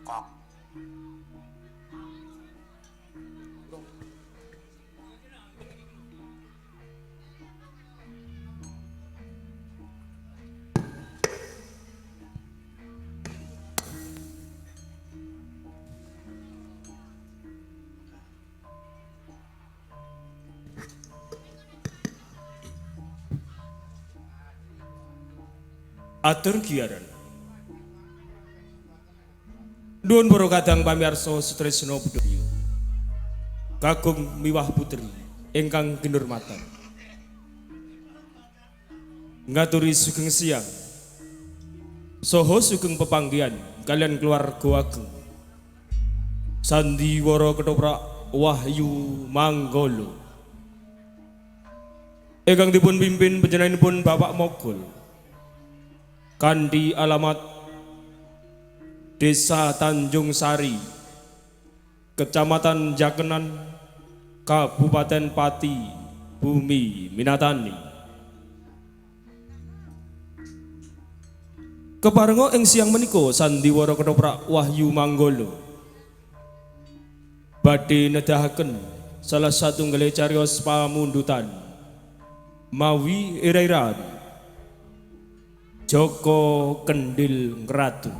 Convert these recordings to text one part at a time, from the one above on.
Bangkok. Atur giaran. Nuwun para kadang pamirsa sutresna budaya. Kakung miwah putri ingkang kinurmatan. Ngaturi sugeng siang. Saha sugeng pepanggihan kalian keluarga ageng. Sandiwara ketoprak Wahyu Manggolo. Ingkang dipun pimpin panjenenganipun Bapak Mogol. Kanthi alamat Desa Tanjung Sari, Kecamatan Jakenan, Kabupaten Pati, Bumi Minatani. Keparenga ing siang menika sandiwara ketoprak Wahyu Manggolo badhe nedahaken salah satunggale cariyos pamundutan mawi ira-iraan Joko Kendil Ngratu.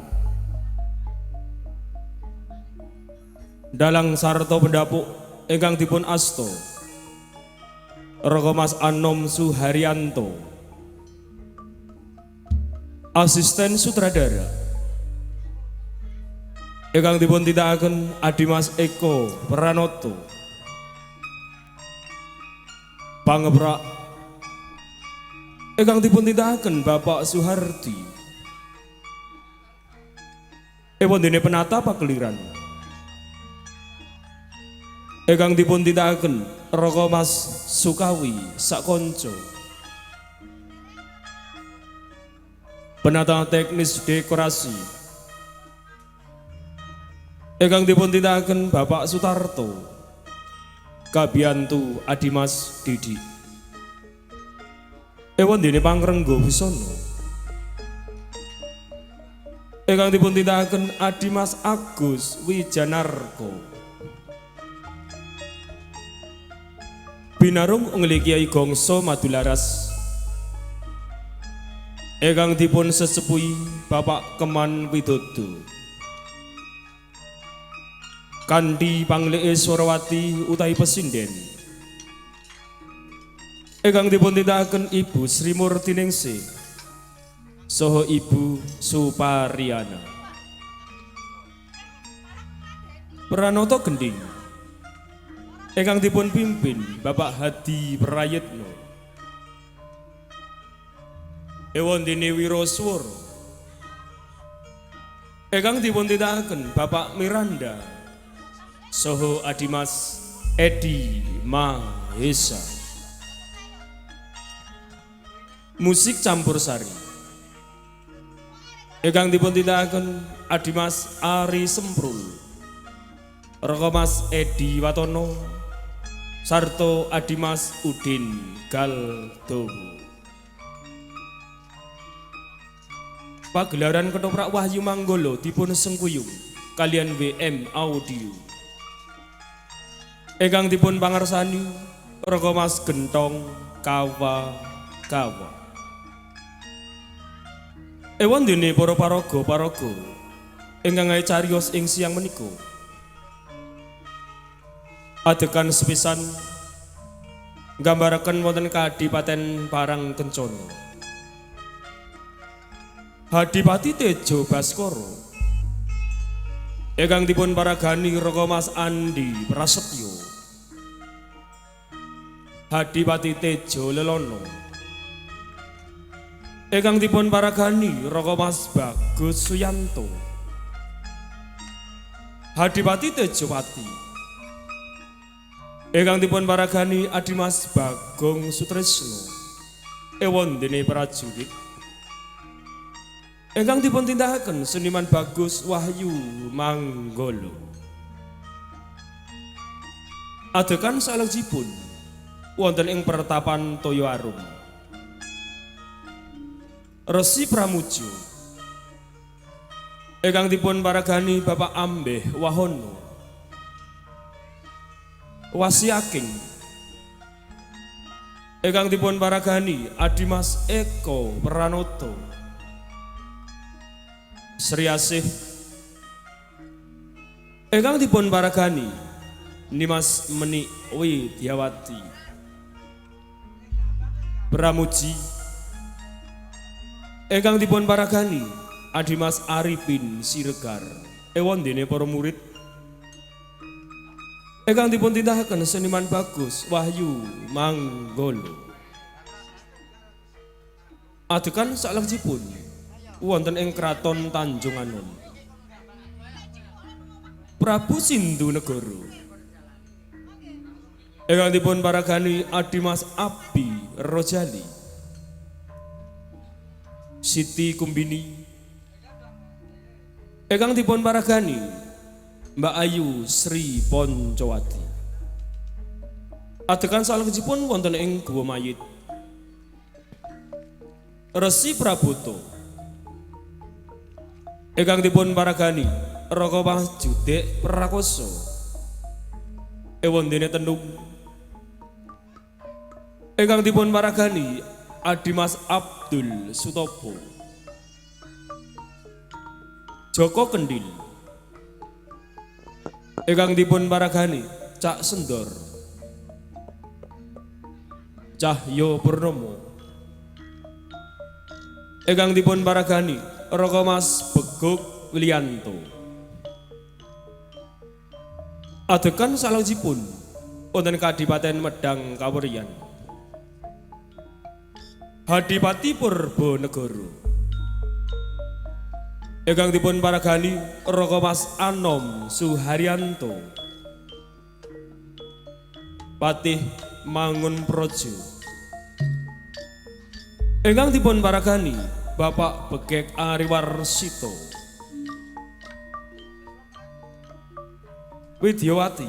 Dalang sarta pendapuk ingkang dipun asta Raka Mas Anom Suharyanto, asisten sutradara ingkang dipun tindakaken Adimas Eko Pranoto, pangebrak ingkang dipun tindakaken Bapak Suhardi, ewondene penata pakeliran ingkang dipun tindakaken Raka Mas Sukawi sakonco, penata teknis dekorasi ingkang dipun tindakaken Bapak Sutarto, kabiyantu Adimas Didi, ewondene pangrengga busana ingkang dipun tindakaken Adimas Agus Wijanarko. Binarung ngelih Kiai Gongso Madularas ingkang dipun sesepuhi Bapak Keman Widodo, kanthi pangleke Swarawati utawi pesinden ingkang dipun tindakaken Ibu Sri Murtiningsih saha Ibu Supariyana. Pranoto gending ingkang dipun pimpin Bapak Hadi Prayitno, ewondene wiraswara ingkang dipun tindakaken Bapak Miranda saha Adimas Edi Mahesa. Musik campur sari ingkang dipun tindakaken Adimas Ari Semprul, Raka Mas Edi Watono sarta Adimas Udin Galdowo. Pagelaran ketoprak Wahyu Manggolo dipun sengkuyung kalian WM Audio ingkang dipun pangarsani Raka Mas Gentong Kawa Kawa. Ewondene para paraga-paraga ingkang gawe cariyos ing siang menika. Adegan sepisan nggambaraken wonten Kadipaten Parang Kencana. Hadipati Tejo Baskara ingkang dipun paragani Raka Mas Andi Prasetyo, Hadipati Tejo Lelono ingkang dipun paragani Raka Mas Bagus Suyanto, Hadipati Tejowati ingkang dipun paragani Adimas Bagong Sutresno, ewondene prajurit ingkang dipun tindakaken seniman Bagus Wahyu Manggolo. Adegan salajengipun wonten ing pertapan Toyo Arum. Resi Pramujo Ingkang dipun paragani Bapak Ambeh Wahono. Wasiaking. Ingkang dipun paragani Adimas Eko Pranoto. Sri Asih. Ingkang dipun paragani Nimas Menik Widyawati. Pramuji. Ingkang dipun paragani Adimas Arifin Siregar. Ewondene para murid. Ingkang dipun tindahaken seniman bagus Wahyu Manggolo. Adegan salajengipun wonten ing Kraton Tanjung Anom. Prabu Sindu Negara. Ingkang dipun paragani Adimas Abi Rojali. Siti Kumbini. Ingkang dipun paragani Mbak Ayu Sri Poncowati. Adegan salajengipun wonten ing Guwa Mayit. Resi Praboto. Ingkang dipun paragani Raka Wahjudek Prakoso. Ewondene Tenung. Ingkang dipun paragani Adimas Abdul Sutopo. Joko Kendil. Ingkang dipun paragani Cak Sendor. Cahyo Purnomo. Ingkang dipun paragani Raka Mas Beguk Wilianto. Adegan salajengipun wonten Kadipaten Medang Kawuryan. Hadipati Purbanegara. Ingkang dipun paragani Raka Mas Anom Suharyanto. Patih Mangunpraja. Ingkang dipun paragani Bapak Begek Ariwarsito. Widyawati.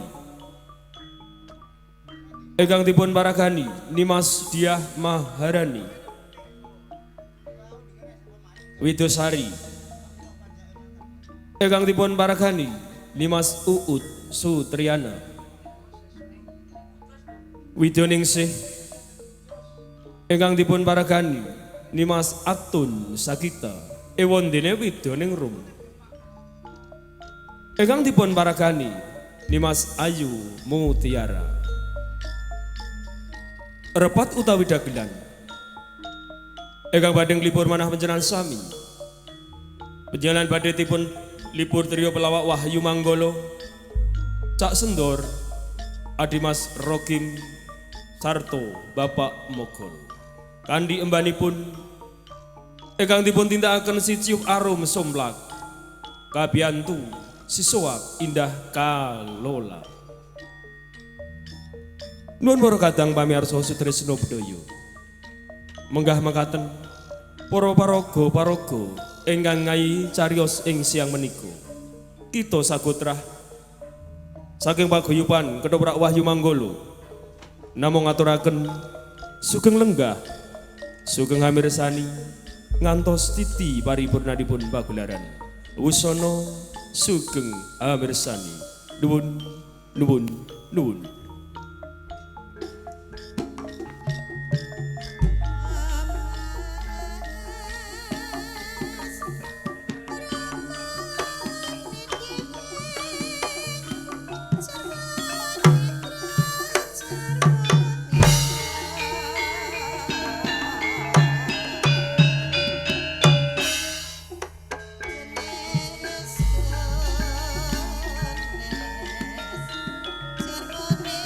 Ingkang dipun paragani Nimas Diah Maharani. Widosari. Ingkang dipun paragani Nimas Uut Sutriana. Widoningsih. Ingkang dipun paragani Nimas Atun Sagita. Ewondene Widoningrum. Ingkang dipun paragani Nimas Ayu Mutiara. Repot utawi dagelan. Ingkang badhe nglipur manah panjenengan sami. Panjenengan badhe dipun libur trio pelawak Wahyu Manggolo, Cak Sendor, Adimas Rokim, Sarto, Bapak Mogol. Kandi embanipun ingkang dipun tindakaken si ciup arum somlak, kabiyantu sisoak indah kalola. Nuwun para kadang pamirsa sutresna budaya. Menggah mekaten para paraga-paraga ingkang ngayi cariyos ing siang menika. Kita sagotrah saking paguyuban Ketoprak Wahyu Manggolo namung ngaturaken sugeng lenggah, sugeng hamirsani ngantos titi paripurnanipun pagelaran. Wusana sugeng hamirsani. Nuwun nuwun nuwun. Cermone.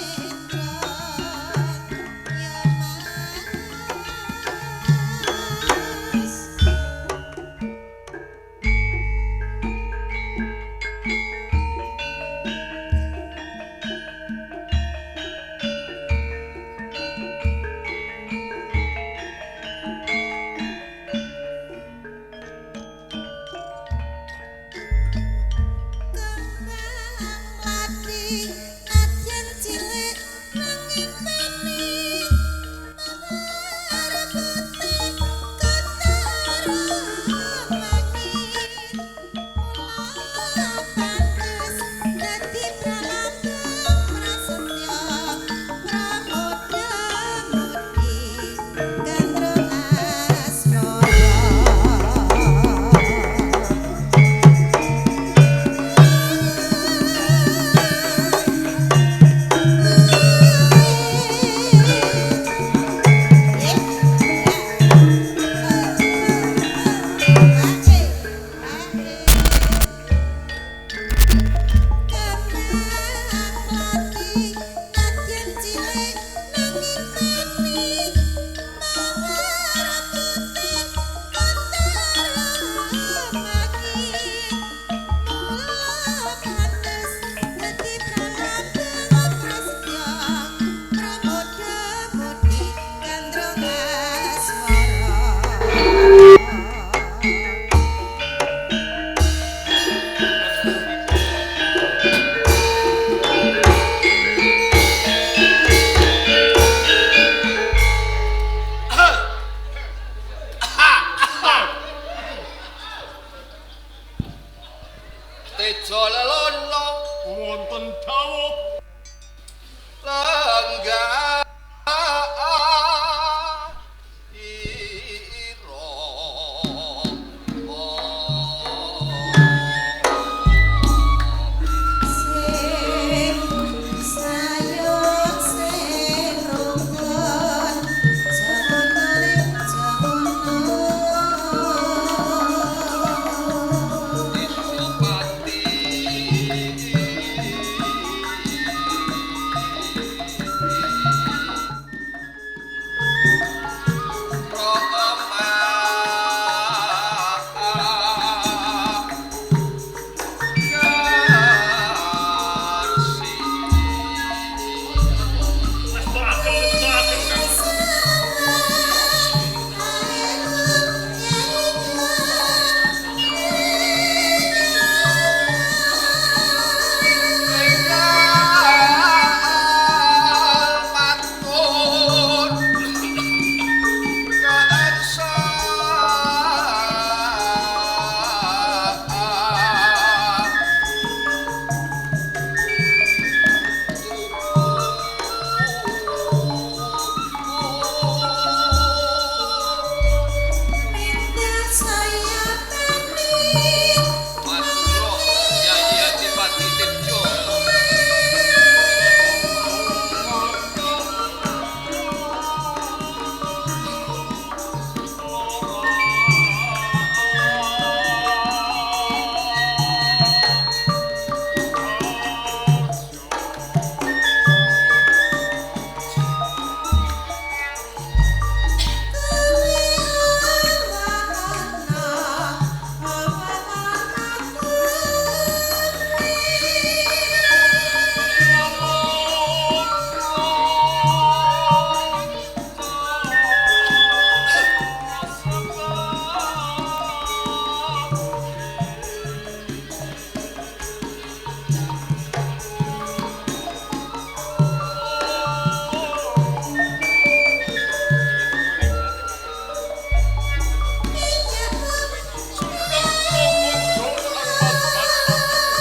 Tejo Lelono wonten dawuh lenggah ira. Sing sayur sing rukun jawono jawono. Pati Nestakaken, nestakaken, Kang. Minta saya pamit.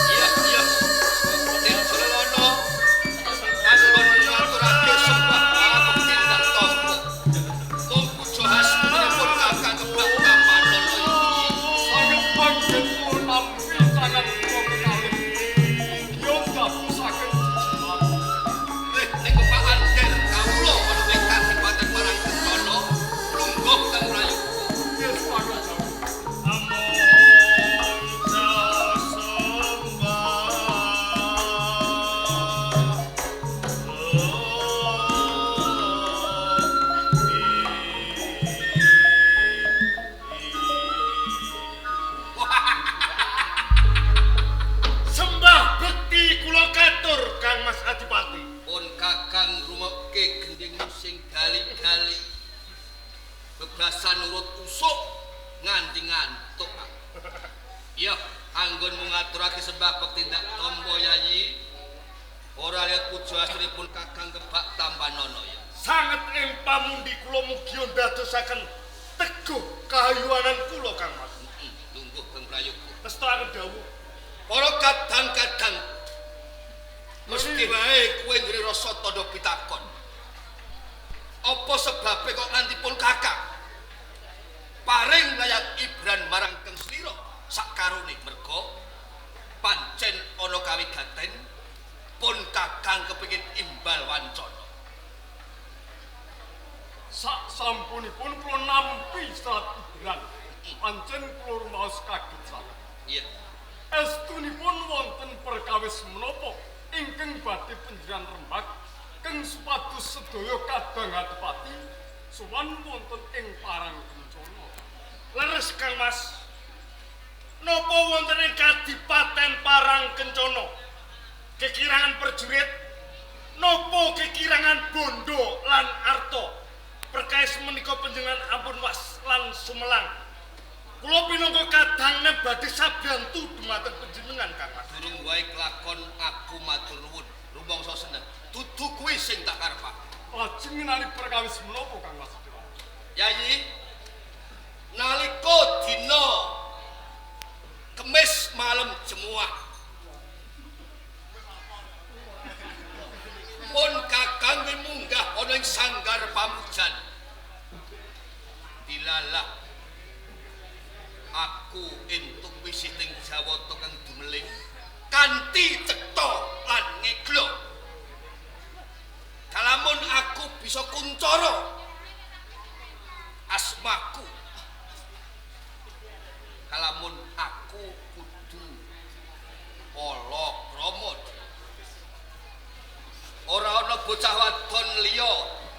Iya, iya. Tejo Lelono anggon ngaturake sembah pangabekti ndak tampa. Mung puja hastunipun Kakang Kebak Tamanono iki. Sanget panggen kula nampi sangat kula kekalih. Mugia dadosaken jijiman. Ning Bapak Ander kawula ana ing Kadipaten Parang Kencana lungguh kang prayoga. Yes, pangajawu. Sembah bekti kula katur Kang Mas Adipati. Pun Kakang rumekke gending sing gali-gali. Bebrasan nurut usuk nganti ngantuk. Iya, anggonmu ngaturake sembah bekti ndak tampa Yayi. Ora lihat puja asripun Kakang Kebak Tambanono ya. Sanget ing pamundi kula mugi ndadosaken teguh kahayuanan kula Kang Mas. Lungguh kang prayoga. Nestakaken dawuh. Para kadang-kadang mesti wae kowe ngri rasa tandha pitakon. Apa sebabe kok nganti pun Kakang paring layat ibran marang Kang Slira sakarone merga pancen ana kawigaten pun Kakang kepengin imbal wancana. Sak sampunipun kula nampi serat ibran. Pancen kula rumaos kaget sanget. Iya. Estunipun wonten perkawis menapa ingkang badhe panjenengan rembag keng supados sedaya kadang adipati sowan wonten ing Parang Kencana. Leres Kang Mas. Napa wonten ing Kadipaten Parang Kencana? Kekirangan prajurit, napa kekirangan bondo lan arta? Perkawis menika panjenengan ampun was lan sumelang. Kula pinangka kadang nem badhe sabantu dumateng panjenengan Kang Mas. Durung wae kelakon aku matur nuwun, rumangsa seneng. Dudu kuwi sing tak karepake. Lajeng ngenani perkawis menapa Kang Mas Dewa? Yayi, nalika dina Kemis malam Jemuah Pun Kakang kuwi munggah ana ing sanggar pamujan. Dilalah aku entuk wisiting Jawata kang dumeling kanthi cetha lan ngeglo. Kalamun aku bisa kuncara asmaku. Kalamun aku kudu palakrama. Ora ana bocah wadon liya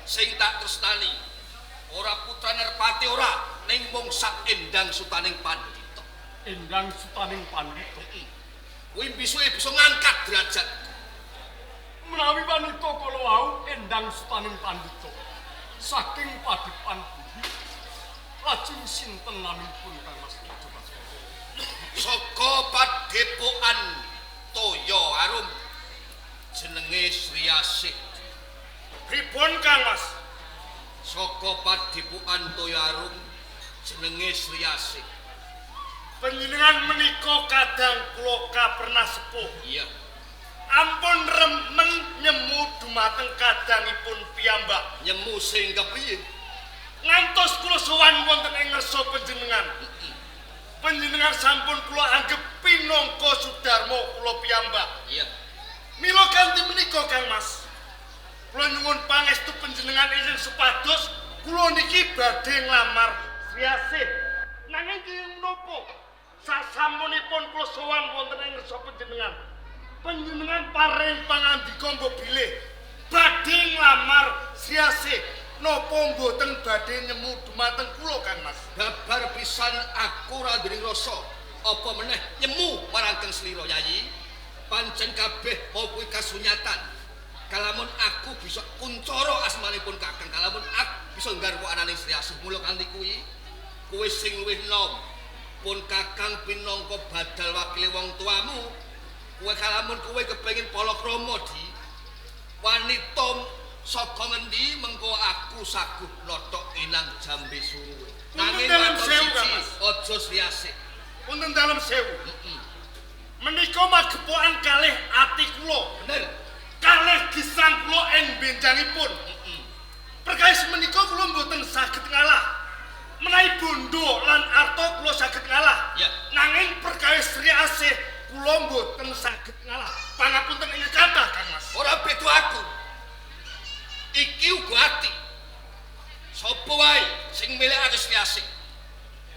sing tak tresnani. Ora putra Nerpati ora, ning mung sak Endang Sutaning Pandhita. Endang Sutaning Pandhita. Kuwi bisuke bisa ngangkat derajat. Menawi wanita kala wau Endang Sutaning Pandhita saking padepan bumi lajeng sinten naminipun Kang Mas Tejo Baskara? Saka padepokan Toya Arum jenenge Sri Asih. Pripun Kang Mas? Saka padepokan Toya Arum jenenge Sri Asih. Panjenengan menika kadang kula kapernah sepuh. Iya. Ampun remen nyemu dumateng kadangipun piyambak. Nyemu sing kepiye? Ngantos kula sowan wonten ing ngarsa panjenengan. Panjenengan sampun kula anggep pinangka sudarma kula piyambak. Iya. Mila ganti menika Kang Mas. Kula nyuwun pangestu panjenengan ingkang supados kula niki badhe nglamar Sri Asih. Nanging kenging menapa? Sasampunipun kula sowan wonten ing ngarsa panjenengan. Panjenengan paring pangandika mbok bilih badhe nglamar Sri Asih. Napa mboten badhe nyemu dumateng kula Kang Mas? Babar pisan aku ora duwe rasa apa meneh nyemu marang Kang Slira Yayi. Pancen kabeh mau kuwi kasunyatan. Kalamun aku bisa kuncara asmanipun Kakang, kalamun aku bisa nggarwa anane Sri Asih. Mula kanthi kuwi kowe sing luwih nom pun Kakang pinangka badal wakile wong tuamu. Kowe kalamun kowe kepengin palakrama di wanita saka ngendi mengko aku saguh nothok inang jambe suruwe. Nanging dalem sewu Kang Mas. Aja Sri Asih. Wonten dalem sewu. Menika magepokan kalih ati kula. Bener. Kalih gesang kula ing benjangipun. Perkawis menika kula mboten saged ngalah. Menawi bondo lan arta kula saged ngalah. Ya. Nanging perkawis Sri Asih kula mboten saged ngalah. Pangapunten ingkang kathah Kang Mas. Ora beda aku. Iki uga ati. Sapa wae sing milihake Sri Asih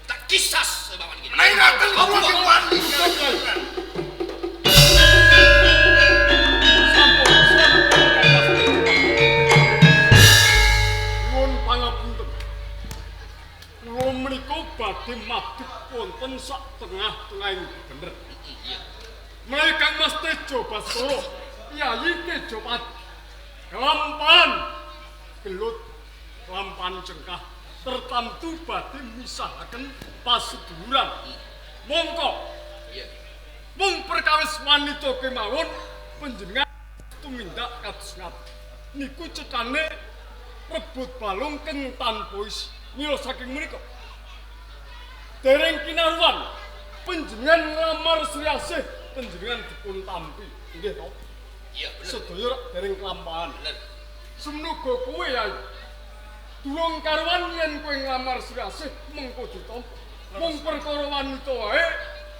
tak kisas semawan iki. Menawi ngaten kula Apa? nggih wani. Sampun sampun Kang Mas. Nyuwun pangapunten. Kula menika badhe madhep wonten sak tengah-tengahing bener. Iya. Menawi Kang Mas Tejo Baskara, Yayi Tejopati, kelampahan gelut, kelampahan cengkah tertamtu badhe misahaken paseduluran. Mongko Iya. mung perkawis wanita kemawon panjenengan tumindak kados ngaten. Niku cetane rebut balung keng tanpa isi. Mila saking menika dereng kinaruan panjenengan nglamar Sri Asih panjenengan dipun tampi. Nggih to? Iya, bener. Sedaya rak dereng kelampahan. Bener. Semoga kowe Yai durung karuan yen kowe nglamar Sri Asih mengko ditampa. Mung perkara wanita wae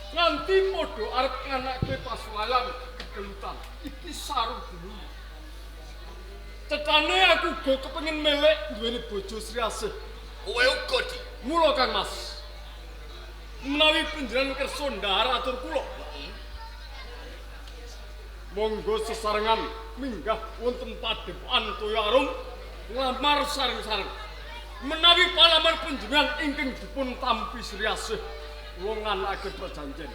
nganti padha arep nganake pasulayan kegelutan. Iki saru dulu. Cetane aku uga kepengin melek duweni bojo Sri Asih. Kowe uga di. Mula Kang Mas, menawi panjenengan kersa ndhahar atur kula, monggo sesarengan minggah wonten padepokan Toya Arum nglamar sareng-sareng. Menawi palamar panjenengan ingkang dipun tampi Sri Asih, kula nganakake perjanjian.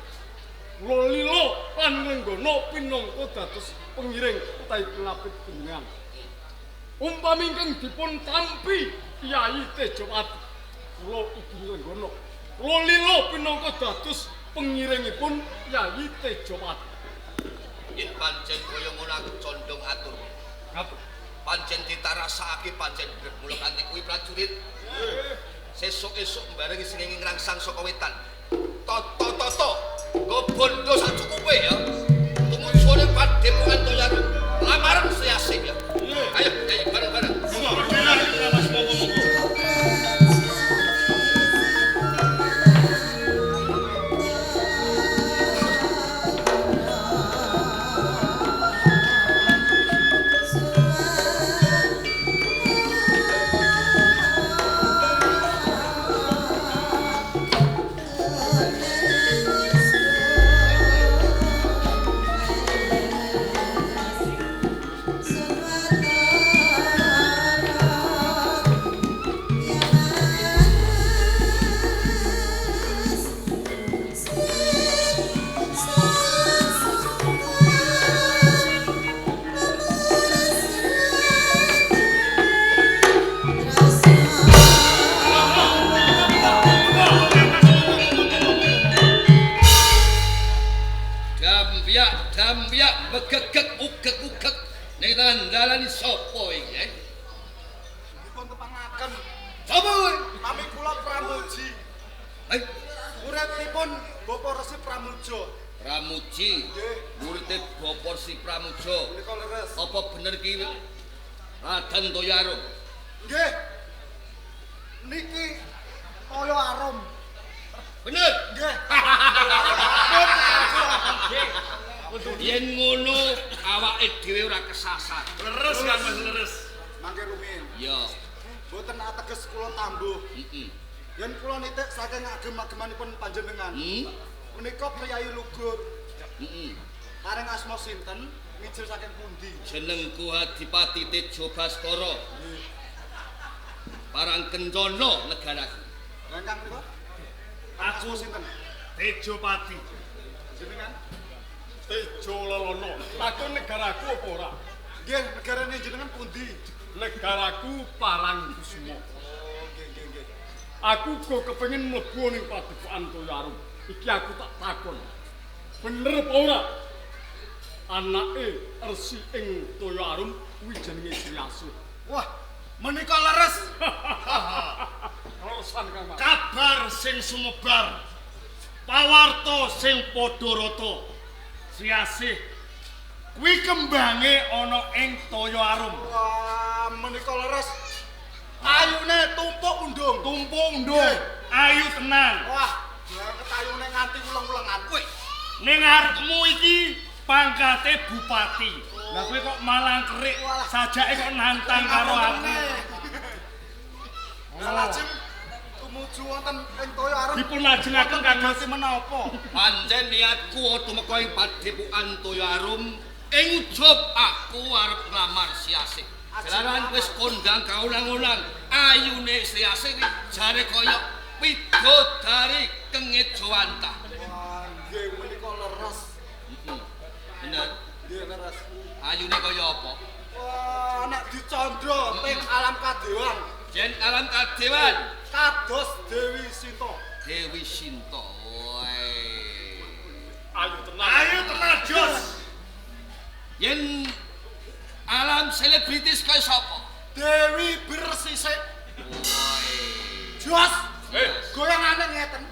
Kula lila lan nglenggana pinangka dados pengiring utawi pengapit panjenengan. Umpami ingkang dipun tampi Kyai Tejowati, kula ugi nglenggana. Kula lila pinangka dados pengiringipun Kyai Tejowati. Yen pancen kaya ngono aku condong atur. Ngaten. Pancen ditarasakake pancen bener. Mula kanthi kuwi prajurit. Sesuk esuk mbarengi srengenge ngrangsang saka wetan. Toto-toto, nggo bondo sacukupe ya. Tumuju ning padepokan Toya Arum. Lamaran Sri Asih ya. Dampiak, dampiak, begegeg, ugeg-ugeg. Ning dalan sapa iki? Eh? Dipun tepangaken. Sapa kowe? Nami kula Pramuji. Eh, Muridipun Bapak Resi Pramuja. Pramuji. Nggih. Muride Bapak Resi Pramuja. Menika leres. Apa bener ki Raden Toya Arum? Nggih. Niki Toya Arum. Bener. Nggih. Yen ngono awake dhewe ora kesasar. Leres Kang Mas, leres. Mangke rumiyin. Ya. Boten ateges kula tambuh. Heeh. Yen kula nitik saking agem-agemanipun panjenengan. Menika priyayi lugur. Heeh. Paring asma sinten? Mijil saking pundi? Jenengku Adipati Tejo Baskara. Parang Kencana negaraku. Lha ingkang menika? Aku Asma sinten? Tejopati. Jenengan? Tejo Lolono. Takon negaraku apa ora? Nggih, negarane jenengan pundi? Negaraku Parangkusumo. Oh, nggih nggih nggih. Aku uga kepengin mlebu ning padepokan Toya Arum. Iki aku tak takon. Bener apa ora? Anake Resi ing Toya Arum kuwi jenenge Sri Asih. Wah, menika leres. Leresan Kang Mas. Kabar sing sumebar. Pawarta sing padha rata. Sri Asih kuwi kembange ana ing Toya Arum. Wah, menika leres. Ayune tumpuk undung. Tumpuk undung, ayu tenan. Wah, banget ayune nganti uleng-ulengan. Wih, Ning arepmu iki pangkate bupati. Lah kowe kok malang kerik, sajake kok nantang karo aku. Lah lajeng tumuju wonten ing Toya Arum. Dipun lajengaken Kang Mas. Mas menapa? Pancen niatku tumeka ing padepokan Toya Arum ing ujub aku arep nglamar Sri Asih. Jalaran wis kondang kaulang-ulang, ayune Sri Asih kuwi jare kaya widodari kengejowantah. Wah, nggih menika leres. Heeh. Bener. Nggih leres. Ayune kaya apa? Wah, nek dicandra teng alam kadewan. Yen alam kadewan Kados Dewi Sinta. Dewi Sinta. Woe. Ayu tenan. Ayu tenan, Jos. Yen alam selebritis kaya sapa? Dewi bersisik. Woe. Jos. Goyangane ngeten.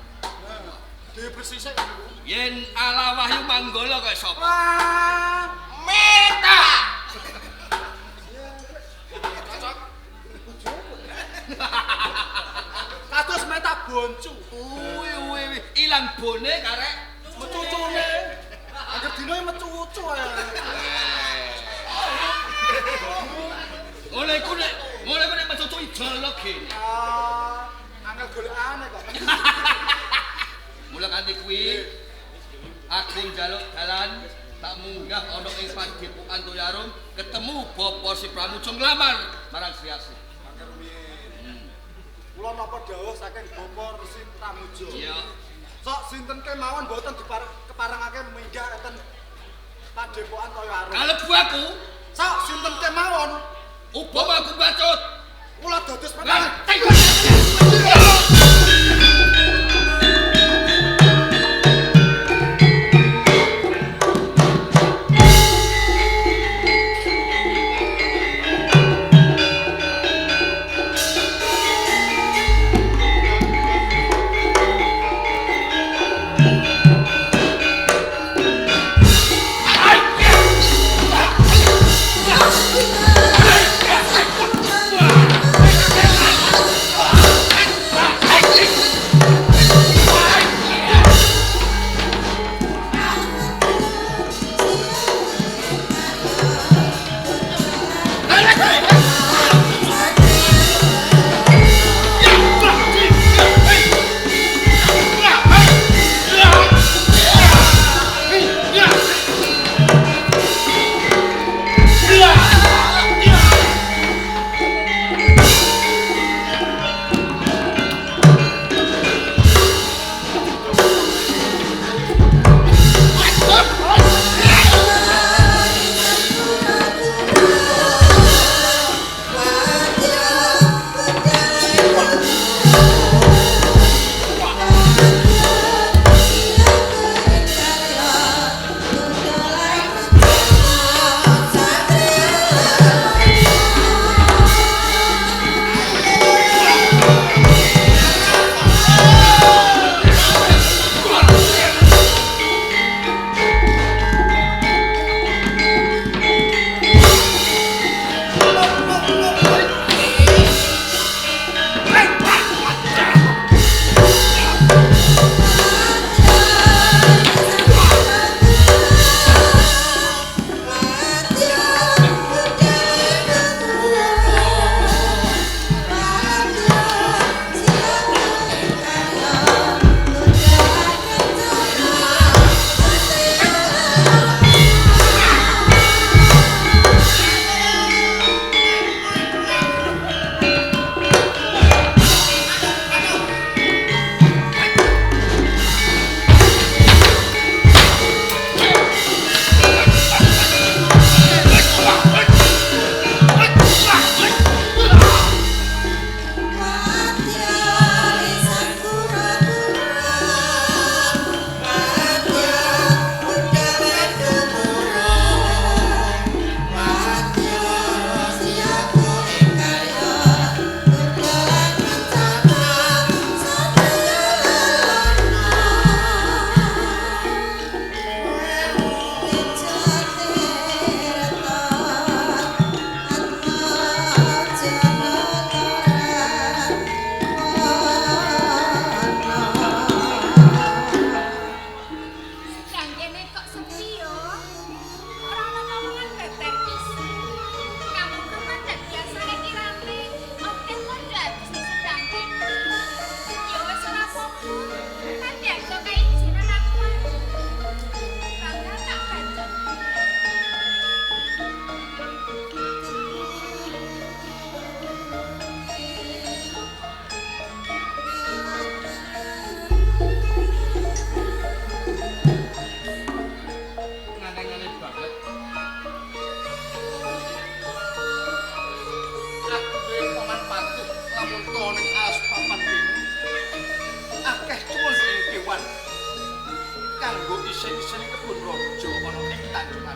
Dewi bersisik niku. Yen ala Wahyu Manggala kaya sapa? Wah, Meta. Kados meta boncu. Uwi uwi uwi. Ilang bone karek. Mecucune. Angger dina ya mecucu ae. Ngono iku nek ngono iku nek mecucu ijol gene. Ah, angel golekane kok. Mula kanthi kuwi aku njaluk dalan tak munggah ana ing padepokan Toya Arum ketemu Bapak Si Pramuja nglamar marang Sri Asih. Mangke rumiyin. Kula napa dawuh saking Bapak Resi Pramuja. Iya. Sok sinten kemawon mboten keparengake minggah enten padepokan Toya Arum. Kalebu aku Sok sinten kemawon upama aku bacut. kula dados Lah, petang. Wah.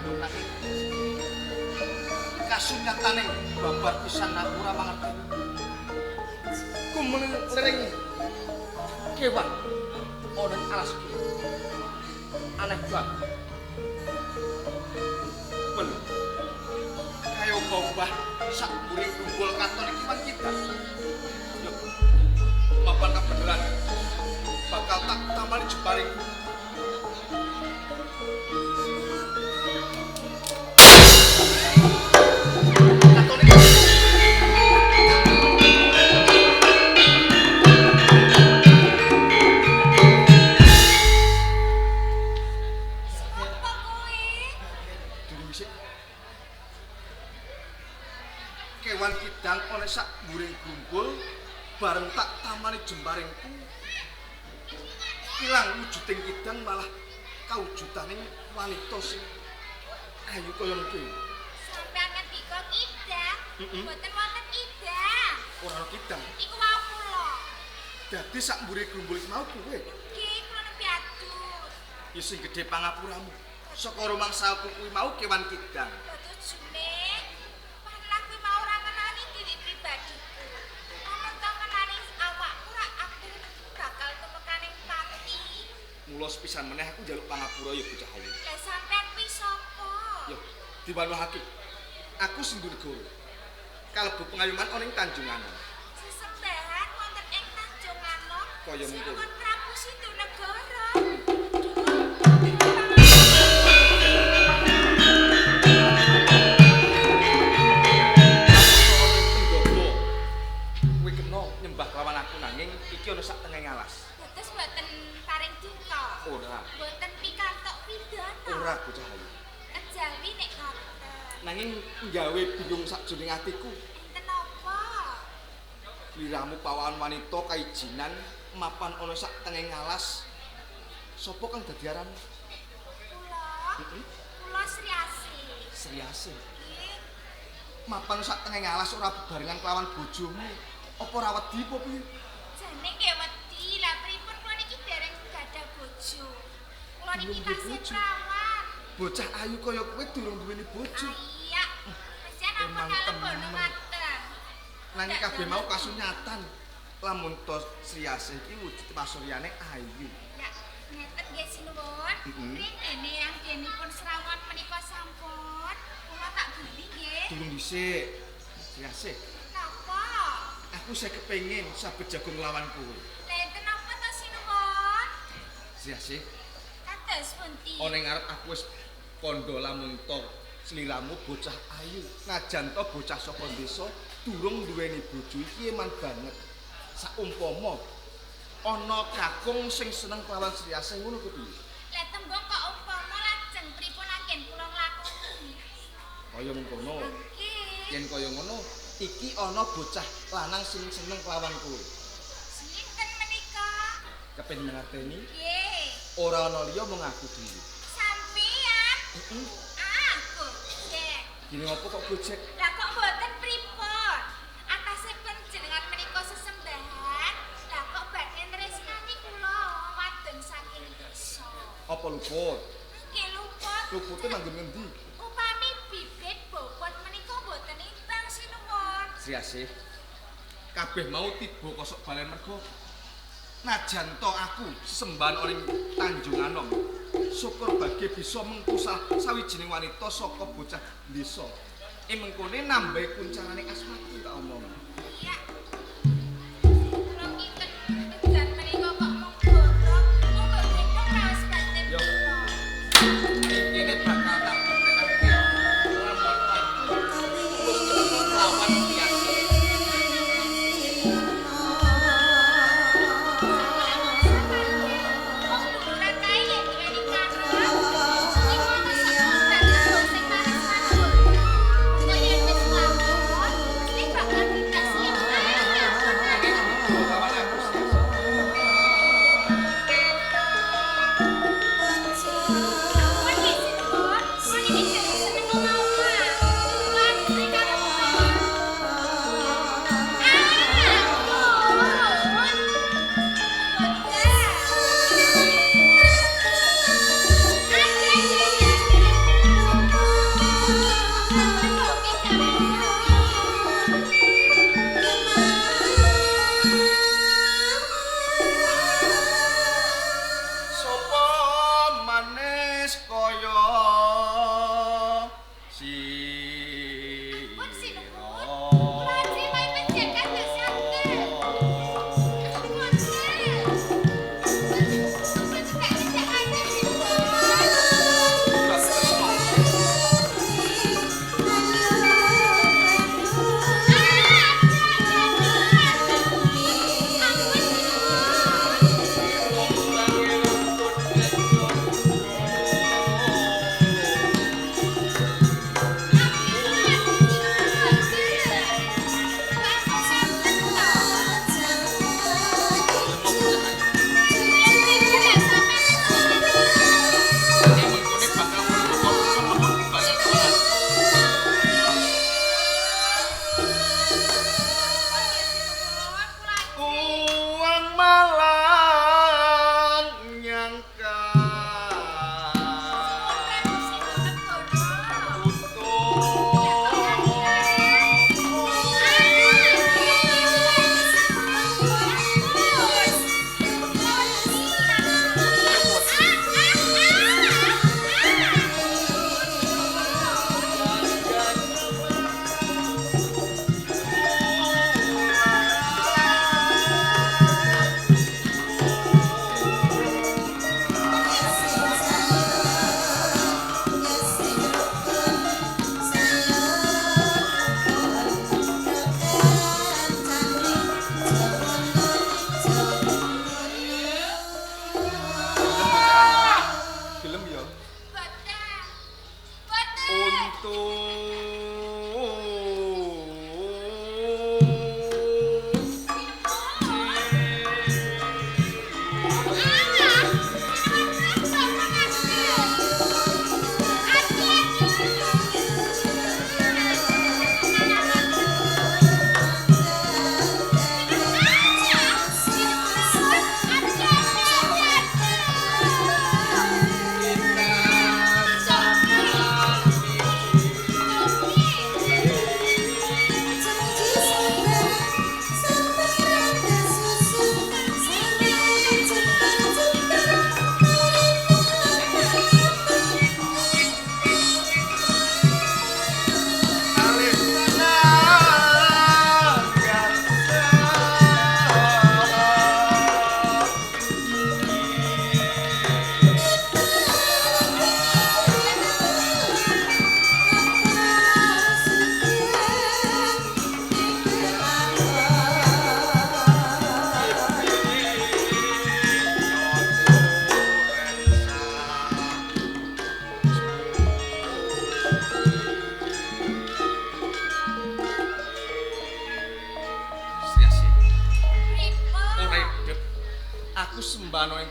Nanging kasunyatane babar pisan aku ora mangerti. Kumlering kewan ana ing alas iki. Aneh banget. Bel. Kaya obah sak mburi grumbul katon iki man kidang. Yo. Papan kebeneran bakal tak tambani jebaring. Katon iki. Sapa kowe? Durung sik. Kewan kidang oleh sak mburing grumbul bareng tak tamani jembaringku. Ilang wujuding kidang malah kawujudane wanita sing ayu kaya mengkono. Sampeyan ngendika kidang, mboten wonten kidang. Ora ana kidang. Iku wau kula. Dadi sak mburi grumbul iki mau kowe. Nggih, kula nembe adus. Ya sing gedhe pangapuramu. Saka rumangsaku kuwi mau kewan kidang. Dados june, panlah kuwi mau ora ngenani diri pribadiku. Amun to ngenani awakku ra aku bakal tumekaning pati. Mula sepisan meneh aku njaluk pangapura ya bocah ayu. Lah sampean kuwi sapa? Yo, diwanuhake. Aku Sindhu Negara. Kalebu pengayoman ana ing Tanjunganom. Sesembahan wonten ing Tanjung Anom. Kaya mengkono. Sinuwun Prabu Sindhu Negara. Ana ing pendopo. Kowe kena nyembah lawan aku nanging iki ana sak tengahing alas. Dados mboten paring duka. Ora. Mboten pikantuk pidana. Ora bocah ayu. Kejawi nek ngoten. Nanging nggawe bingung sakjroning atiku. Enten napa? Liramu pawahan wanita kaijinan mapan ana sak tengahing alas. Sopo kang dadi aran? Kula, kula Sri Asih. Sri Asih. Nggih, Mapan sak tengahing alas ora bebarengan kelawan bojomu. Apa ora wedi apa piye? jane nggih wedi. Lah pripun kula niki dereng gadah bojo. Kula niki Durung duwe tasih bojo? prawan. Bocah ayu kaya kowe durung duweni bojo. Iya. Pancen ampun Emang kalem bono temen. ngaten. Nanging kabeh mau kasunyatan. Lamun to Sri Asih iki wujud pasuryane ayu. Ya, ngeten nggih sinuwun. Mm-mm. Ring dene anggenipun serawan menika sampun. Kula tak beli nggih. Durung dhisik. Sri Asih, Napa? aku saya kepengin sabet jago nglawan kowe. Lah enten napa to sinuwun? Sri Asih, Kados pundi? ana ing ngarep aku wis kandha lamun to sliramu bocah ayu. Najan to bocah saka desa durung duweni bojo iki eman banget. Saumpama ana kakung sing seneng kelawan Sri Asih ngono ku piye? Lah tembung kok umpama lajeng pripun anggen kula nglakoni? Kaya mengkono. Nggih. Yen kaya ngono, iki ana bocah lanang sing seneng kelawan kowe. Sinten menika? Kepen mangerteni, Nggih. ora ana liya mung aku dhewe. Sampeyan Heeh. aku. Nggih. Gini ngopo kok gojek? Lah kok mboten pripun? Atase panjenengan menika sesembahan, lah kok badhe tresnani kula wadon saking desa. Apa luput? Nggih luput. Lupute manggon ngendi? Upami bibit bobot menika mboten imbang sinuwun. Sri Asih. Kabeh mau tiba kosok balen mergo najan to aku sesembahan oleh Tanjung Anom. Syukur bagi bisa mengkusah sawijining wanita saka bocah desa. Ing mengkone nambahi kuncarane asmaku tak omong. Iya. Kula kinten tejan menika kok mung gorok, monggo gendong raos batin Yo. kula. Ing kene bakal tak buktekake lamun aku wis ketemu lawan Sri Asih. Wong luluran kae yen duweni karep. Iku ana sak bagus sing manis-manis. Kok yen wis lakon, mesti bakal dites iman.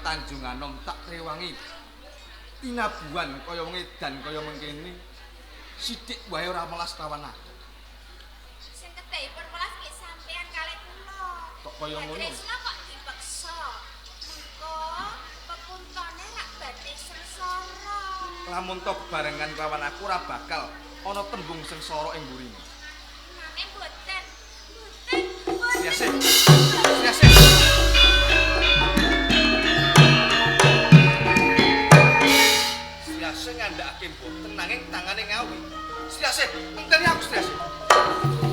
Tanjung Anom tak rewangi tinabuhan kaya wong edan kaya mengkene sithik wae ora melas kawan aku. Sing kedahipun melas nggih sampean kalih kula. Kok kaya ngono? Tresna kok dipeksa. Mengko pekuntone rak badhe sengsara. Lamun to bebarengan kawan aku ora bakal ana tembung sengsara ing mburine. Nanging boten. Boten. Sriasih. Sriasih. Sriasih ngandhakake mboten nanging tangane ngawi. Sriasih, enteni aku Sriasih.